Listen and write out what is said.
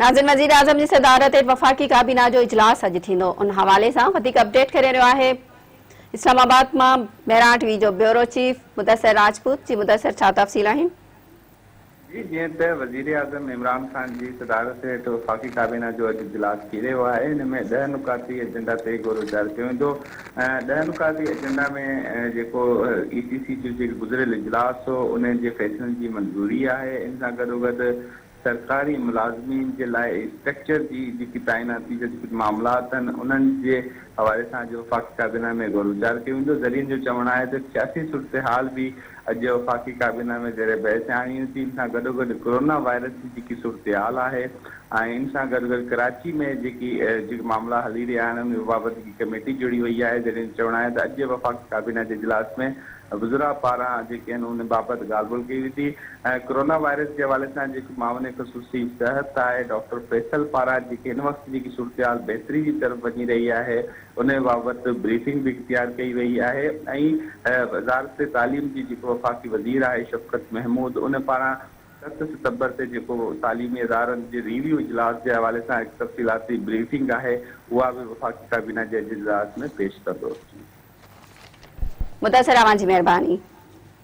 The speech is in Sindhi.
ناظرين وزيراعظم جي صدارت هيٺ وفاقي ڪابينا جو اجلاس اڄ ٿيندو ان حوالي سان وڌيڪ اپڊيٽ ڪري رهيو آهي اسلام آباد مان مهراڻ ٽي وي جو بيورو چيف مدثر راجپوت جي مدثر ڇا تفصيل آهن. جي جيئن ته وزيراعظم عمران خان جي صدارت هيٺ وفاقي ڪابينا جو اڄ اجلاس ٿي رهيو آهي ان ۾ ڏهه نڪاتي ايجنڊا تي غور ويچار ڪيو ويندو ڏهه نڪاتي ايجنڊا ۾ جيڪو اي سي سي جو جيڪو گذريل اجلاس هو ان جي فيصلن جي منظوري آهي ان سان گڏوگڏ سرڪاري ملازمين جي لاء اسٽرڪچر جي جيڪي تعيناتي جا ڪجهه معاملات آهن انهن جي حوالي سان اڄ وفاقي ڪابينا ۾ غور ويچار ڪيو ويندو. ذريعن جو چوڻ آهي ته سياسي صورتحال به اڄ وفاقي ڪابينا ۾ زير بحث آڻي ويندي ان سان گڏوگڏ ڪورونا وائرس جي جيڪي صورتحال آهي ۽ ان سان گڏوگڏ ڪراچي ۾ جيڪي جيڪي معاملا هلي رهيا آهن ان بابت جيڪي ڪميٽي جوڙي وئي آهي ذريعن جو چوڻ آهي ته اڄ وفاقي ڪابينا جي اجلاس ۾ وزراء پاران جيڪي آهن ان بابت ڳالهه ٻولهه ڪئي ويندي ۽ ڪرونا وائرس جي حوالي سان جيڪو معاون خصوصي صحت آهي ڊاڪٽر فيصل پاران جيڪي هن وقت جيڪي صورتحال بهتري جي طرف وڃي رهي آهي ان بابت بريفنگ به اختيار ڪئي وئي آهي ۽ وزارت تعليم جي جيڪو وفاقي وزير آهي شفقت محمود ان پاران 7 ستمبر تي جيڪو تعليمي ادارن جي ريويو اجلاس جي حوالي سان هڪ تفصيلاتي بريفنگ آهي اها به وفاقي ڪابينا جي اڄ اجلاس ۾ پيش ڪندو. مدثر اوهان جي مهرباني.